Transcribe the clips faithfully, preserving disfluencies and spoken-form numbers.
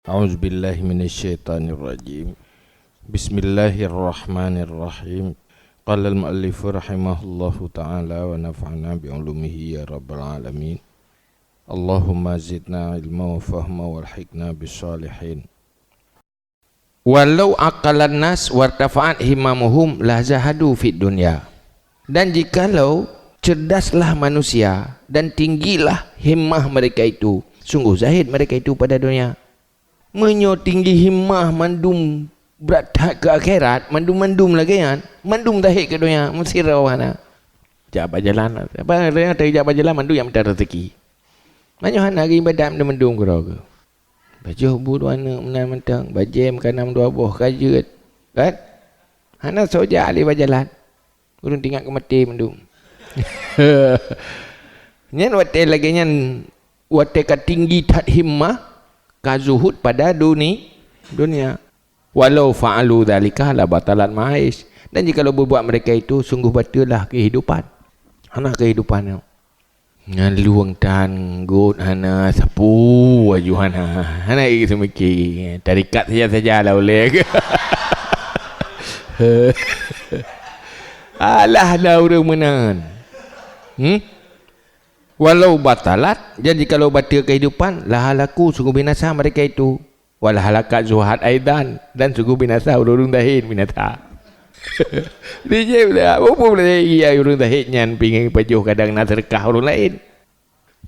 أعوذ بالله من الشيطان الرجيم. بسم الله الرحمن الرحيم. قال المؤلف رحمه الله تعالى ونفعنا بعلومه يا رب العالمين. اللهم زدنا علما وفهما والحقنا بالصالحين. Walau aqalan nas wartafa'at himmamuhum la zahadu fid dunya. Dan jikalau cerdaslah manusia dan tinggilah himmah mereka itu, sungguh zahid mereka itu pada dunia. Meunyoe tinggi himmah mandum brat that keu akhirat, mandum-mandum lagée nyan, mandum zahid keu dunia, meusidroe hana. Jak bak jalan, apa, jak bak jalan mandum nyang mita rezeki. Meunyoe hana geuibadat mandum-mandum keudroe geuh. Pajoh bu dua aneuk meunan mantong, bajée meukanan dua boh ka jeuet. Kan? Hana soe jak lé bak jalan. Ureuëng teuingat keu maté mandum. Nyan watée lagée nyan, watée ka tinggi that himmah, ka zuhud pada duni-, dunia. Walau fa'alu dzalika la batalat ma'aish. Dan jikalau berbuat mereka itu, sungguh bateulah kehidupan. Hana kehidupan nyoe. Nyan lueng tan, gôt hana, sapu aju hana. Hana ék seumiké. Tarikat saja-saja lah ulée. Alah dah ureuëng meunan. Hmm? Walau batalat, jadi kalau bateue kehidupan, la halaku, sungguh binasa mereka itu. Wal halakat zuhad aidan, dan sungguh binasa ureuëng zahid binasa. Dijaweueb, "Peue boleh iya ureuëng zahid nyan pingin pajoh kadang na seudeukah ureuëng laén?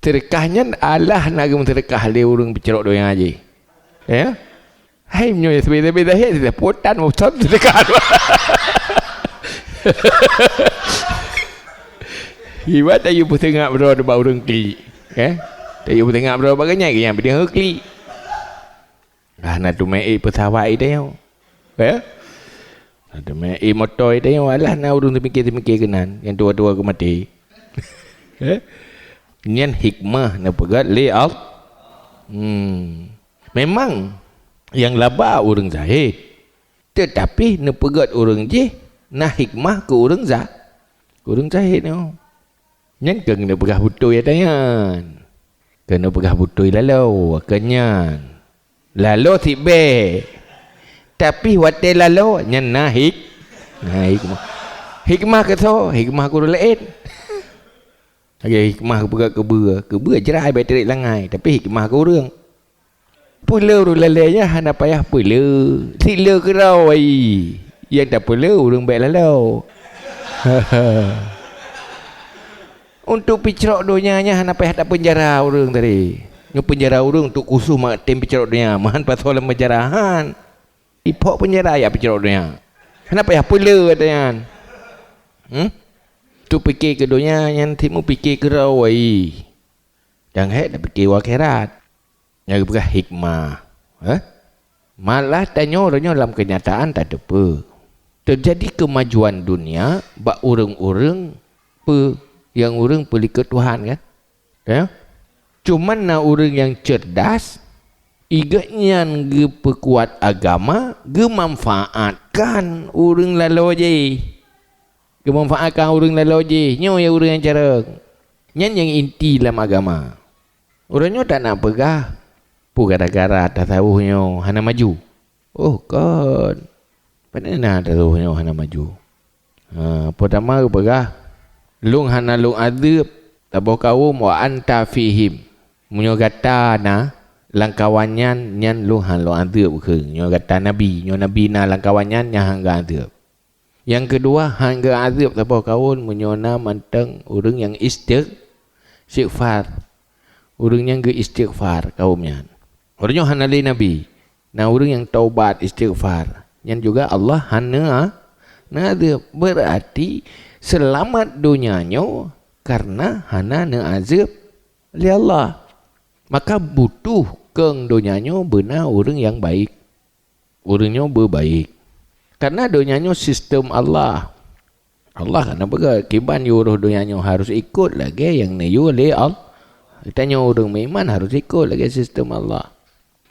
Seudeukah nyan alah na geumeuseudeukah lé ureuëng peucrok donya jih." Ya? Hai meunyoe sabe-sabe zahid, seudeukah potan, potan seudeukah. Ibarat tayue peuteungak droe bak ureuëng klik. Eh? Tayue peuteungak droe bak geunyai, geunyai peudeungoe klik. Ah, na teumé ék peusawat i tanyoe. Eh? Na teumé ék moto i tanyoe, alah na ureuëng teumikir-teumikir keunan, nyang tuha-tuha keu maté. Eh? Nyan hikmah neupeugét lé Allah. Hmm. Memang nyang laba ureuëng zahid, teutapi neupeugét ureuëng jih na hikmah keu ureuëng za-, keu ureuëng zahid nyoe. Nyan keuneuk peugah beutôi ata nyan. Keuneuk peugah beutôi laloe, keu nyan. Laloe sibée. Tapi watée laloe, nyan na hik-, na hikmah. Hikmah keu soe? Hikmah keu ureuëng laén. Lagée hikmah keu peugah keubeue. Keubeue jrai bék treb langai, tapi hikmah keu ureuëng. Peuleu ureuëng lalée nyan hana payah peuleu. Sik leu keudroe ai. Nyang tapeuleu ureuëng bék laloe. Untuk picrok donya nyan hana payah tapeunjara ureuëng tadi. Nyoe peunjara ureuëng untuk khusos mak tem picrok donya. Meuhan pasoe lam peunjara han. Ipok peunjara ya picrok donya. Hana payah peuleu ata nyan. Hmm? Tu pike keu donya nyan timu pike keu droe ai. Nyang hék tapike u akhirat. Nyang geupeugah hikmah. Eh? Malah tanyoe uroe nyoe lam keunyataan tateupeue. Teujadi keumajuan dunia bak ureuëng-ureuëng peu-, nyang ureuëng peulikot Tuhan kan? Ya? Cuman na ureuëng nyang ceurdas, igeuhnyan geupeukuat agama, geumanfaatkan ureuëng laloe jih. Geumanfaatkan ureuëng laloe jih. Nyoe ya ureuëng nyang carông. Nyan nyang inti lam agama. Uroe nyoe tak na peugah, peue gara-gara tasawuf nyoe hana maju. Oh, kon. Pane na tasawuf nyoe hana maju. Ha, peutama geupeugah, "Lôn hana lôn azeueb saboh kawöm wa anta fihim." Meunyoe gata na lam kawan nyan, nyan lôn hana lôn azeueb kheun. Nyoe gata nabi, nyoe nabi na lam kawan nyan, nyan hana geuazeueb. Nyang keudua, hana geuazeueb saboh kawöm meunyoe na mantong ureuëng nyang istiq-, istighfar. Ureuëng nyang geu-istighfar kawöm nyan. Ureuëng nyoe hana lé nabi. Na ureuëng nyang taubat istighfar. Nyan juga Allah hana, na azeueb. Berarti seulamat donya nyoe kareuna hana neuazeueb lé Allah. Maka butuh keu donya nyoe beuna ureuëng nyang baik. Ureuëng nyoe beubaik. Kareuna donya nyoe sistem Allah. Allah ka neupeugah, kiban yue rôh donya nyoe harôh ikot lagée nyang neuyue lé Allah. Geutanyoe ureuëng meuiman harôh ikot lagée sistem Allah.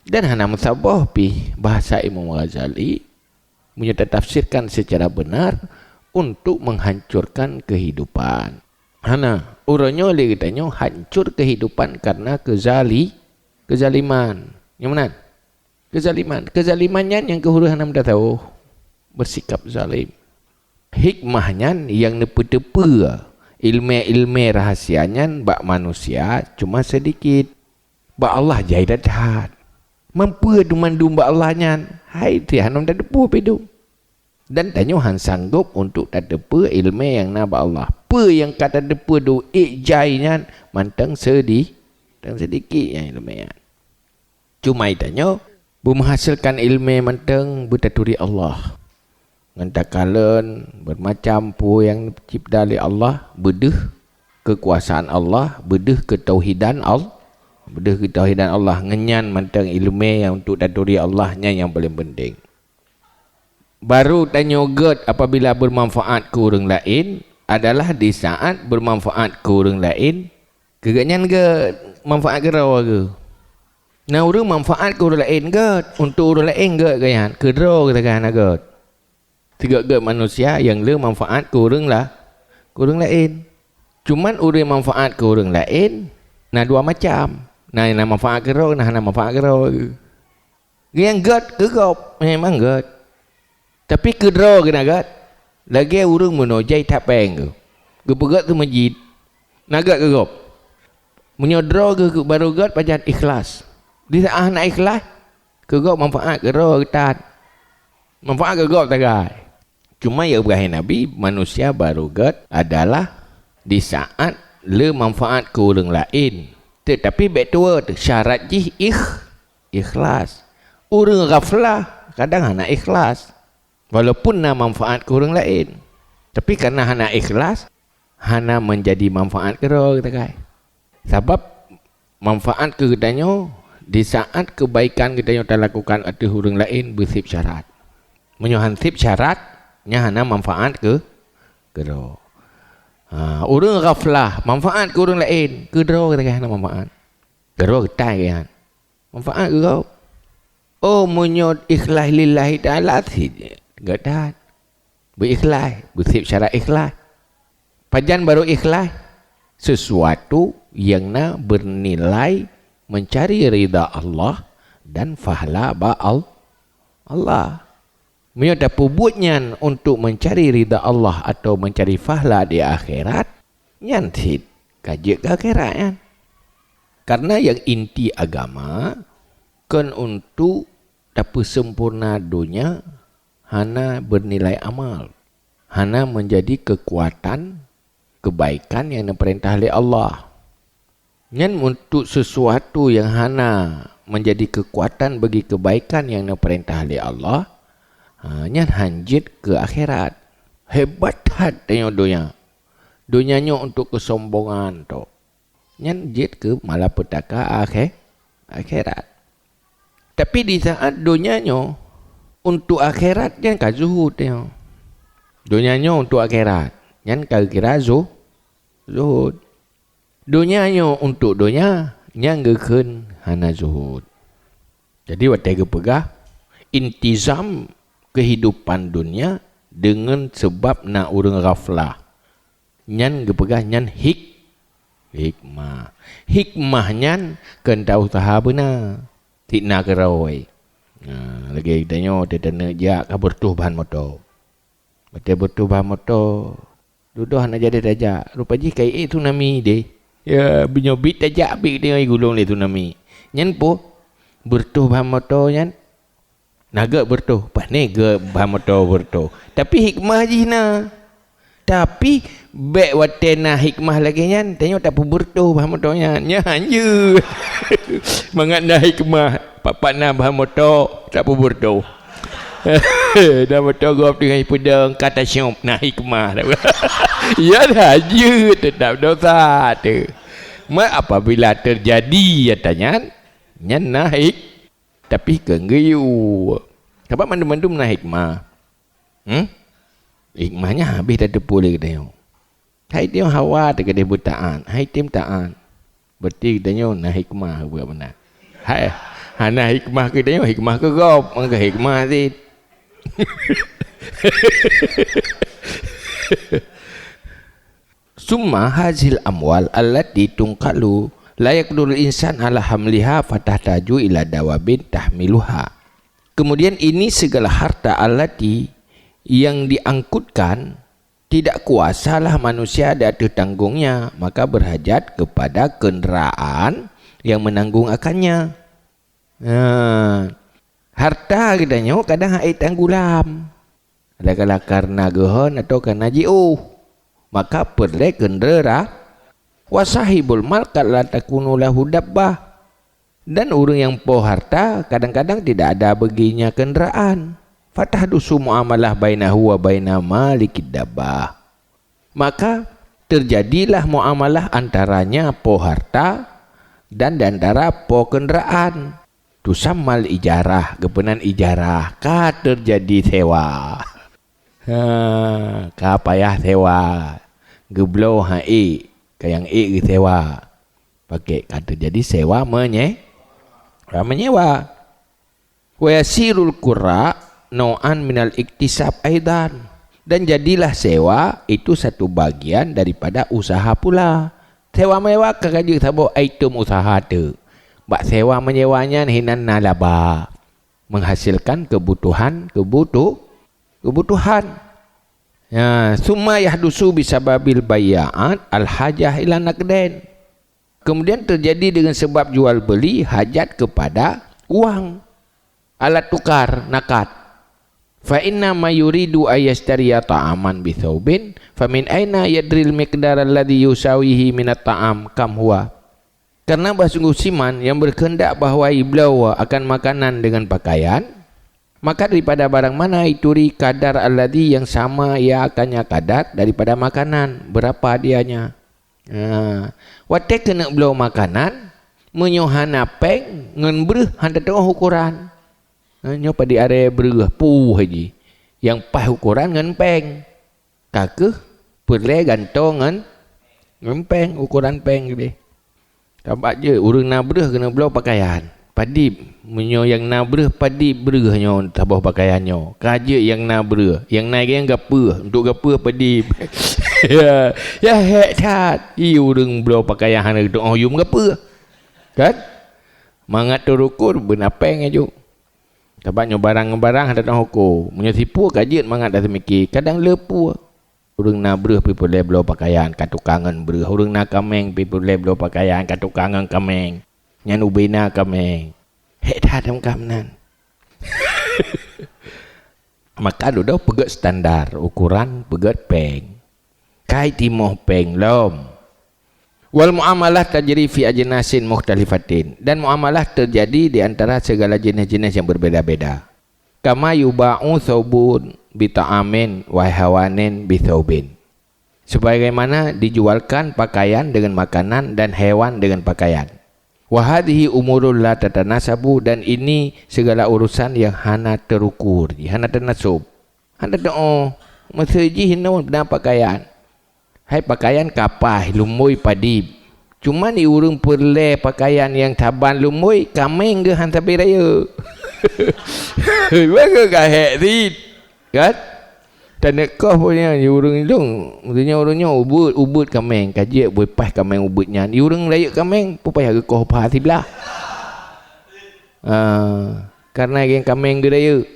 Dan hana meusaboh pih bahasa Imam Ghazali, meunyoe tatafsirkan seucara beunar, untuk menghancurkan kehidupan. Hana, uroe nyoe lé geutanyoe hancor kehidupan kareuna keuzali-, keuzaliman. Nyang meunan? Kezaliman. Kezaliman nyan nyang keuh ureuëng hana meutataweuh, bersikap zalim. Hikmah nyan nyang neupeuteupeu ilmé-ilmé rahasia nyan bak manusia cuma seudikit. Bak Allah jai that-that. Meunyoe peue mandum bak Allah nyan, hai teuh hana tateupeue pih dum. Dan tanyoe han sanggob untuk tateupeue ilmé nyang na bak Allah. Peue nyang ka tateupeue dum ék jai nyan mantong seudi-, mantong seudikit nyang ilmé nyan. Cuma tanyoe beumeuhasilkan ilmé mantong beutaturi Allah. Ngon takalon beumacam peue nyang cipta lé Allah, beudeuh keukuasaan Allah, beudeuh keutauhidan Al-, beudeuh keutauhidan Allah. Ngon nyan mantong ilmé nyang untuk taturi Allah nyan nyang paleng penting. Baru tanyoe gét apabila beumanfaat keu ureuëng laén adalah di saát beumanfaat keu ureuëng laén, keu gobnyan gét, manfaat keudroe geuh. Na ureuëng manfaat keu ureuëng laén gét, untuk ureuëng laén gét gobnyan, keudroe geuh hana gét. Teugét-gét manusia nyang le manfaat keu ureuëng la-, keu ureuëng laén. Cuman ureuëng manfaat keu ureuëng laén na dua macam. Na nyang na manfaat keudroe, na hana manfaat keudroe. Nyang gét keu gob, memang gét. Tapi keudroe geuh na gét. Lagée ureuëng meunoe jai that péng geuh, geupeugét teuh meujid, na gét keu gob. Meunyoe droe geuh baru gét pajan ikhlas. Di saát hana ikhlas, keu gob manfaat keudroe geuh that. Manfaat keu gob sagai. Cuma nyang geupeugah Nabi, manusia baru gét adalah di saát le manfaat keu ureuëng laén. Teutapi bék tuwoe, syarat jih ikh-, ikhlas. Ureuëng ghaflah kadang hana ikhlas, walaupun na manfaat keu ureuëng laén. Tapi karena hana ikhlas, hana menjadi manfaat keudroe geuh sagai. Sabab manfaat keu geutanyoe di saát keubaikan geutanyoe talakukan ateueh ureuëng laén beuseb syarat. Meunyoe han seb syarat, nyan hana manfaat keu, keudroe. Ha, ureuëng ghaflah, manfaat keu ureuëng laén, keudroe geuh sagai hana manfaat. Keudroe geuh that geuh nyan. Manfaat keu gob. Oh, meunyoe ikhlas lillahi ta'ala, sit gét that. Beuikhlas, beuseb syarat ikhlas. Pajan baru ikhlas? Sesuatu nyang na bernilai mencari ridha Allah dan fahla bak Al-, Allah. Meunyoe tapeubuet nyan untuk mencari ridha Allah atau mencari fahla di akhirat, nyan cit ka jeuet keu akhirat nyan. Karena nyang inti agama kon untuk tapeusempurna donya, hana bernilai amal, hana menjadi kekuatan kebaikan nyang neupeurintah lé Allah. Nyan untuk sesuatu nyang hana menjadi kekuatan bagi kebaikan nyang neupeurintah lé Allah, ha, nyan han jeuet keu akhirat. Hebat that tanyoe donya. Donya nyoe untuk keusombongan tok. Nyan jeuet keu malapetaka akhé-, akhirat. Tapi di saat donya nyoe untuk akhirat, nyan ka zuhud nyoe. Donya nyoe untuk akhirat, nyan ka geukira zu-, zuhud. Donya nyoe untuk donya, nyan geukheun hana zuhud. Jadi watée geupeugah, intizam kehidupan dunia deungon sebab na ureuëng ghaflah, nyan geupeugah nyan hik-, hikmah. Hikmah nyan keu tausaha beuna, sit na keurôi. Nah, lagée tanyoe teuteuneuek jak ka beureutoh ban moto. Watée beureutoh ban moto, dudoe hana jadi tajak. Rupa jih ka ék tsunami deh. Ya, meunyoe bit tajak, bit tanyoe gulong lé tsunami. Nyan peue? Beureutoh ban moto nyan. Na gét beureutoh, pané gét ban moto beureutoh. Tapi hikmah jih na. Tapi bék watée na hikmah lagée nyan, tanyoe tapeubeureutoh ban moto nyan. Nyan jeuet. Mangat na hikmah, pat-pat na ban moto, tapeubeureutoh. Na moto gob teungoh jipeudong, ka tasyop, na hikmah. Ya dah, jeuet teutap dosa tu. Ma apabila teujadi nyata nyan, nyan na hik-, tapi keu geuyue. Sabab mandum-mandum na hikmah. Hmm? Hikmah nyan habéh tateupeue lé geutanyoe. Hai tém hawa teuh keudeh beutaát, hai tém taát. Berarti geutanyoe na hikmah buet meunan. Hai, hana hikmah keu tanyoe, hikmah keu gob, maka hikmah cit. Summa hazil amwal allati tunqalu la yaqdurul insan ala hamliha fatahtaju ila dawabin tahmiluha. Kemudian ini segala harta allati yang diangkutkan, tidak kuasalah manusia di ateueh tanggongnya, maka berhajat kepada kenderaan yang menanggung akannya. Nah, harta geutanyoe kadang hana ék tanggulam. Kadang-kadang karena geuhon atau karena jiôh, maka peureulée keundera. Wa sahibul mal qad la takunu lahu dabbah. Dan ureuëng nyang po harta kadang-kadang tidak ada baginya kenderaan. Fatahdusu muamalah bainahu wa baina malikid dabbah. Maka terjadilah muamalah antaranya po harta dan di antara po kenderaan. Tusammal ijarah, geupeunan ijarah, ka terjadi sewa. Ha, ka payah sewa. Geubloe hana ék, ka nyang ék geusewa. Pakai ka terjadi sewa menye-, menyewa. Wa yasirul qurra nau'an minal iktisab aidan. Dan jadilah sewa itu satu bagian daripada usaha pula. Sewa mewa ka jeuet saboh item usaha teuk. Bak sewa menyewa nyan hinan na laba, menghasilkan kebutuhan, kebutu-, kebutuhan. Ya, summa yahdusu bisababil bayya'at al-hajah ila naqdain. Kemudian terjadi dengan sebab jual beli hajat kepada uang, alat tukar, nakad. Fa inna ma yuridu ayyashtariya ta'aman bi tsaubin, fa min aina yadril miqdar alladhi yusawihi minat ta'am kam huwa? Karena bah sungguh siman yang berkehendak bahwa ibloe akan makanan dengan pakaian, maka daripada barang mana ituri kadar alladhi yang sama ia akannya kadar daripada makanan, berapa dianya. Ha, watée keuneuk bloe makanan, meunyoe hana péng ngon breueh hana teuôh ukoran. Ha, nyoe padit aré breueh, puh jih. Nyang paih ukoran ngon péng. Ka kheueh peureulée gantoe ngon, ngon péng, ukoran péng leubeh. Sabab jeuet ureuëng na breueh keuneuk bloe pakaian. Padib, meunyoe nyang na breueh padib breueh nyoe saboh pakaian nyoe. Ka jeuet nyang na breueh, nyang na nyang gapeueh, untuk gapeueh padib. Ya, ya hék that. Ie ureuëng bloe pakaian hana teuôh yum gapeueh. Kan? Mangat teurukur beuna péng aju. Sabab nyoe barang ngon barang hana teuôh uko. Meunyoe sipue ka jeuet mangat taseumiki, kadang le pue. Ureuëng na breueh pih peureulée bloe pakaian, ka tukang ngon breueh. Ureuëng na kaméng pih peureulée bloe pakaian, ka tukang ngon kaméng. Nyan ubé na kaméng. Hék that lam kam nan. Maka dudoe peugét standar, ukoran peugét péng. Kai timoh péng lom. Wal muamalah tajri fi ajnasin mukhtalifatin. Dan muamalah terjadi di antara segala jenis-jenis yang berbeda-beda. Kama yuba'u tsaubun bi ta'amin wa hawanin bi tsaubin. Sebagaimana dijualkan pakaian dengan makanan dan hewan dengan pakaian. Wa hadhihi umurun la tatanasabu, dan ini segala urusan yang hana teurukur, hana tanasub. Hana teuôh, meuseu jih nyoe na pakaian. Hai pakaian ka paih, lumbôi padib. Cuman di ureuëng peureulée pakaian nyang saban lumbôi, kaméng geuh han sabe rayeuk. Bagus ka hék cit. Kan? Taneuk koh pun nyan, di ureuëng lôn, meunyoe ureuëng nyoe ubeuet, ubeuet kaméng, ka jeuet beupaih kaméng ubeuet nyan. Di ureuëng rayeuk kaméng, peupaih geukoh pha siblah. Ah, karena geng kaméng geuh rayeuk.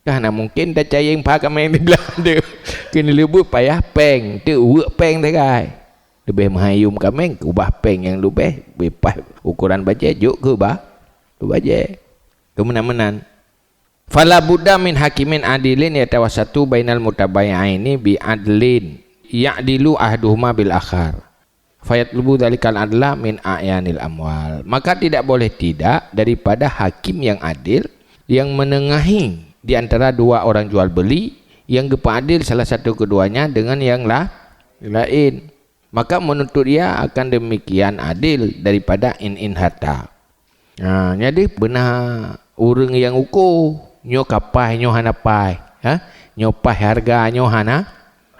Ka hana mungken tacayeng pha kaméng di blah deuh. Keuneulheueh payah péng, teuk uweuek péng sagai. Leubeh meuhai yum kaméng, ubah péng nyang leubeh, beupaih ukoran bajée, jok keu ba-, keu bajée. Keu meunan-meunan. Fala budda min hakimin adilin yatawassatu bainal mutabayi'aini bi adlin ya'dilu ahaduhuma bil akhar. Fayatlubu dzalikal adla min a'yanil amwal. Maka tidak boleh tidak daripada hakim yang adil yang menengahi di antara dua orang jual beli yang geupeadil salah satu keduanya dengan yang la-, lain. Maka menuntut ia akan demikian adil daripada in-in harta. Ha, jadi beuna ureuëng nyang uko, nyoe ka paih, nyoe hana paih. Ha? Nyoe paih hareuga, nyoe hana,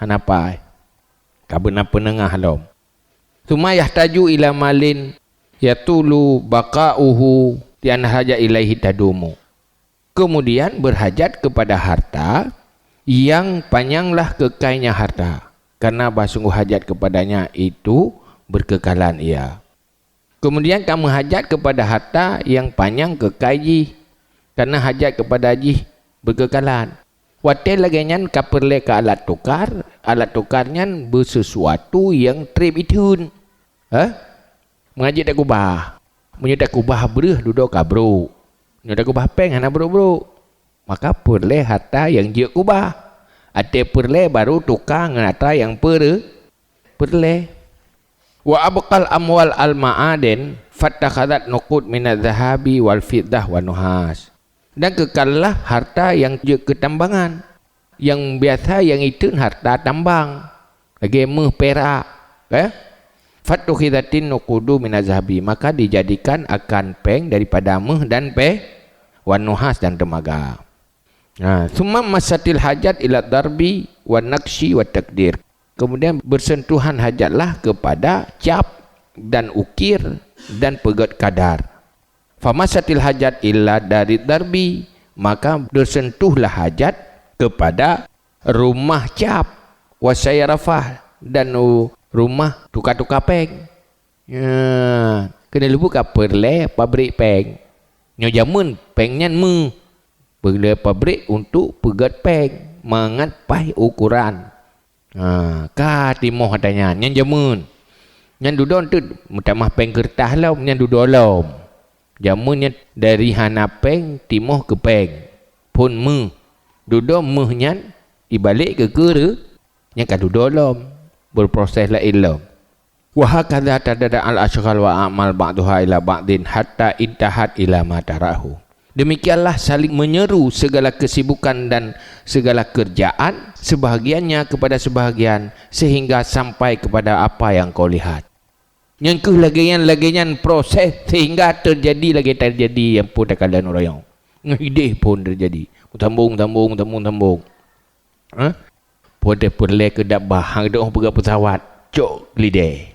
hana paih. Ka beuna peunengah lom. Tsumma yahtaju ila malin yatulu baqa'uhu li'anna haja ilaihi tadumu. Kemudian berhajat kepada harta yang panyanglah keukainya harta, karena bah sungguh hajat kepadanya itu berkekalan ia. Kemudian ka meuhajat kepada harta yang panyang keukai jih, Karena hajat kepada jih berkekalan. Watée lagée nyan ka peureulée keu alat tukar, alat tukar nyan beusesuatu nyang treb itheun. Hah? Meungaji takubah. Meunyoe takubah breuh dudoe ka brok. Meunyoe takubah péng hana brok-brok. Maka peureulée harta nyang jeuet kubah. Watée peureulée baru tuka ngon harta nyang peure-, peureulée. Wa abqal amwal al ma'aden fattakhadzat nuqud minaz zahabi wal fiddah wan nuhas. Dan kekallah harta nyang jeuet keu tambangan. Nyang biasa nyang itheun harta tambang. Lagée méuh, perak, eh? Fattukhizatin nuqudu minaz zahabi, maka dijadikan akan péng daripada méuh dan pe-, wan nuhas dan teumaga. Nah, summa masatil hajat ila darbi wan naqsyi wat takdir. Kemudian bersentuhan hajatlah kepada cap dan ukir dan peugét kadar. Famasatil hajat ila darid darbi, maka tersentuhlah hajat kepada rumah cap, wasyayarafah, dan u-, rumah tuka-tuka péng. Ya, keuneuk leubu ka peureulée pabrik péng. Nyoe jameun péng nyan méuh, peureulée pabrik untuk peugét péng mangat paih ukuran. Ha, ka timoh ata nyan, nyan jameun. Nyan dudoe teuk meutamah péng keureutah lom, nyan dudoe lom. Jameun nyan dari hana péng timoh keu péng, phon méuh. Dudoe méuh nyan ibalek keu keureu, nyan ka dudoe lom, berproses laén lom. Wa hakadha tadada al-asyghal wa a'mal ba'duha ila ba'din hatta intahat ila ma tarahu. Demikianlah saling menyeru segala kesibukan dan segala kerjaan, sebahagiannya kepada sebahagian, sehingga sampai kepada apa yang kau lihat. Nyang keuh lagée nyan, lagée nyan proses sehingga terjadi lagée terjadi nyang pun takalon uroyong. Ngon ideh pun terjadi. Sambung, sambung, sambung, sambung. Ha? Peureulée keu dabah, hang deuh peugah peusawat, cok lidée.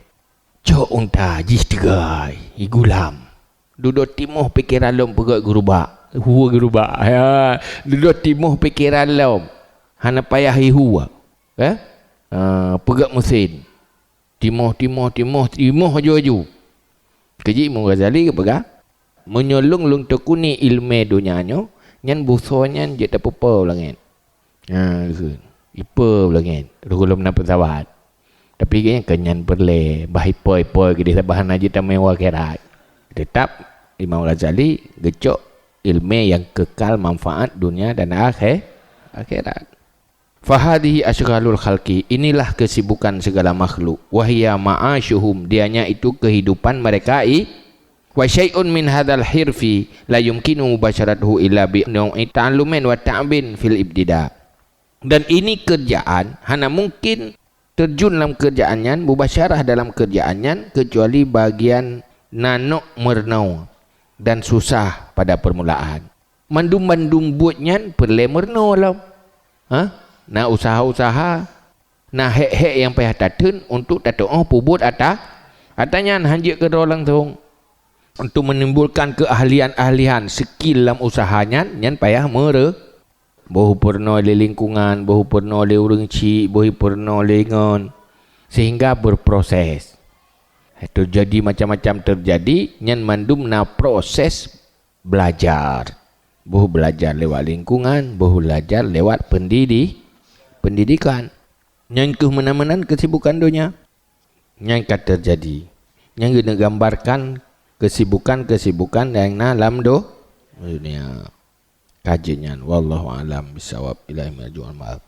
Cok unta jih teugai, igulam. Dudoe timoh pikeran lom peugét geurubak. Hue geurubak. Ya, dudoe timoh pikeran lom. Hana payah ihue. Eh? Ha, peugét meusén. Timoh, timoh, timoh, timoh aju-aju. Keujih Imam Ghazali geupeugah, meunyoe lôn, lôn teukuni iéleumé donya nyoe, nyan busoe nyan jeuet tapeupo u langét. Ha, geuh. Ipo u langét, rôh gohlom na peusawat. Tapi geuh nyan keu nyan peureulée, bah ipo-ipo keudeh saban hana jeuet tamé u akhirat. Teutap Imam Ghazali geucok iéleumé nyang keukal manfaat donya dan akhé-, akhirat. Fahadhihi asyghalul khalqi, inilah kesibukan segala makhluk. Wahya ma'asyuhum, dianya itu kehidupan mereka i-, wa syai'un min hadzal hirfi la yumkinu mubasyaratuhu illa bi nau'i ta'allumin wa ta'bin fil ibtida. Dan ini kerjaan, hana mungkin terjun lam kerjaan nyan, mubasyarah dalam kerjaan nyan, kecuali bagian nanok meurunoe dan susah pada permulaan. Mandum-mandum buet nyan peureulée meurunoe lom. Ha? Na usaha-usaha, na hék-hék nyang payah tatheun untuk tatuoh peubuet ata, ata nyan hanjeuet keudroe langsong. Untuk menimbulkan keahlian-ahlian, skill lam usaha nyan, nyan payah meure-, boh peurunoe lé lingkungan, boh peurunoe lé ureuëng chik, boh peurunoe lé ngon, sehingga berproses. Terjadi macam-macam terjadi, nyan mandum na proses belajar. Boh belajar lewat lingkungan, boh belajar lewat pendidi-, pendidikan. Nyan keuh meunan-meunan kesibukan donya. Nyan ka terjadi. Nyan geuneuk gambarkan kesibukan-kesibukan nyang na lam do-, dunia. Ka jeuet nyan. Wallahu a'lam bishawab. Ilaihi marji'ul ma'ab.